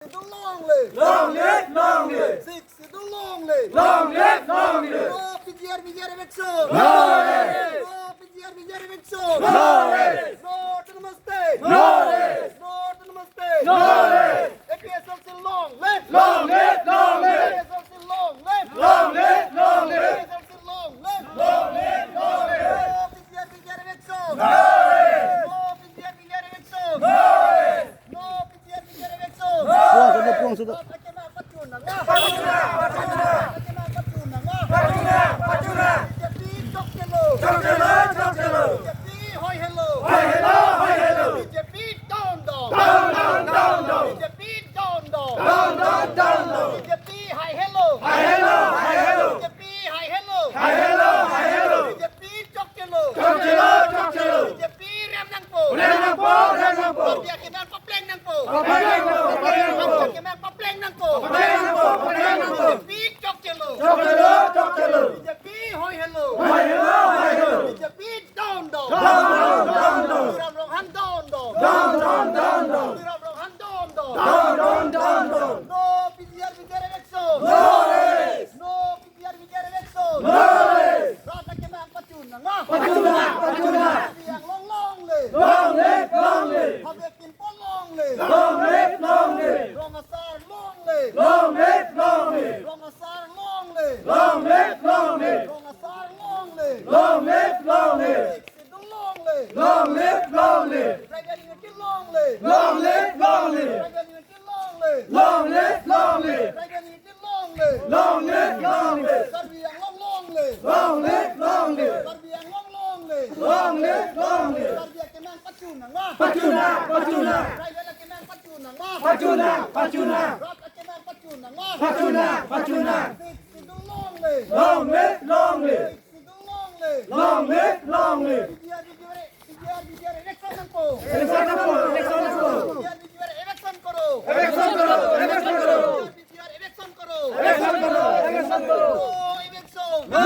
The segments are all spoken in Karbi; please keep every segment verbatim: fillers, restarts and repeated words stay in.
Schedule long live! Long live, long live! Sixth Schedule long live! Long live, long live! No P G R B G R eviction! No rest! No P G R B G R eviction! No rest! No Autonomous State! No rest! No Autonomous State! No rest! A P H L C long live! Long live, long live! A P H L C long live! Long live, long live! A P H L C long live! Long live, long live! No P G R B G R eviction! No rest! No P G R B G R eviction! No rest! No P G R B G R eviction! Puang sudah, puang sudah. Akemang pachun nang ma? Pachun nang, pachun nang. Akemang pachun nang ma? Pachun nang, pachun nang. B J P chokchelo! Chokchelo, chokchelo. B J P hoihelo! Hoihelo, hoihelo. B J P down, down! Down, down, down, down! B J P down, down! Down, down, down, down! B J P haihelo! Haihelo, haihelo. B J P haihelo! Haihelo, haihelo. B J P chokchelo! Chokchelo, chokchelo. B J P rem nangpo! Rem nangpo, rem nangpo. Karbi akemang papleng nangpo! Papleng nangpo, papleng nangpo. Karbi akemang papleng nangpo! Papleng nangpo, papleng nangpo. B J P chokchelo! Chokchelo, chokchelo. B J P hoihelo! Hoihelo, hoihelo. B J P down, down! Down, down, down, down. Tuliram Ronghang down, down! Down, down, down, down. Tuliram Ronghang down, down! Down, down, down, down. No P G R B G R eviction! No rest! No P G R B G R eviction! No rest! Rat akemang pachun nang ma? Pachun nang, pachun nang. Karbi Anglong long live! Long live, long live! Habe Khenpo long live! Long live, long live! Rong Asar long live! Long live, long live! Rong Asar long live! Long live, long live! Rong Asar long live! Long live, long live! Sixth Schedule long live! Long live, long live! Tribal unity long live! Long live, long live! Tribal unity long live! Long live, long live! Tribal unity long live! Long live, long live! Karbi Anglong long live! Long live, long live! Karbi Anglong long live! Long live, long live! Karbi akemang pachun nang ma? Pachun nang, pachun nang! Tribal akemang pachun nang ma? Pachun nang, pachun nang! Rat akemang pachun nang ma? Pachun nang, pachun nang! Sixth Schedule long live! Long live, long live! Sixth Schedule long live! Long live, long live! B G R B G R, B G R B G R eviction nangpo! Eviction nangpo, eviction nangpo! B G R B G R eviction koro! Eviction koro, eviction koro! B G R B G R eviction koro! Eviction koro, eviction koro! No eviction! No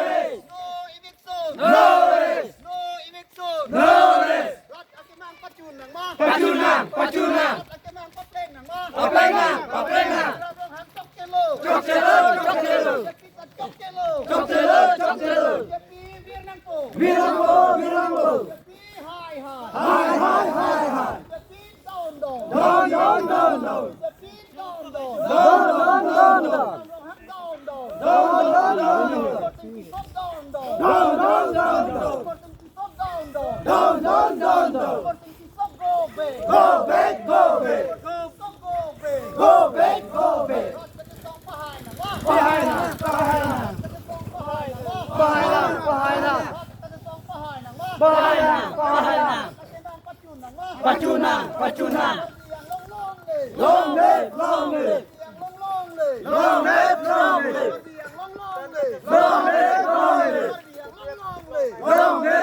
rest! No eviction! No rest! No eviction! No rest! Rat akemang pachun nang ma? Pachun nang, pachun nang! Rat akemang papleng nang ma? Papleng nang, papleng nang! Tuliram Ronghang chokchelo! Chokchelo, chokchelo! B J P chokchelo! Chokchelo, chokchelo! B J P vir nangpo! Vir nangpo, vir nangpo! B J P hai, hai! Hai, hai, hai, hai! B J P down, down! Down, down, down, down! B J P down, down! Down, down, down, down! Tuliram Ronghang down, down! Down, down, down, down! Korte Tisso down, down! Down, down, down, down! Korte Tisso down, down! Down, down, down, down! Korte Tisso go back! Go back, go back! Korte Tisso go back! Go back, go back! Rat akesong pahai nang ma? Pahai nang, pahai nang! Rat akesong pahai nang ma? Pahai nang, pahai nang! Rat akesong pahai nang ma? Pahai nang, pahai nang! Rat akemang pachun nang ma? Pachun nang, pachun nang! Karbi Anglong long live! Long live, long live! Karbi Anglong long live! Long live, long live! Karbi Anglong long live! Long live, long live! Karbi Anglong long live! Long live,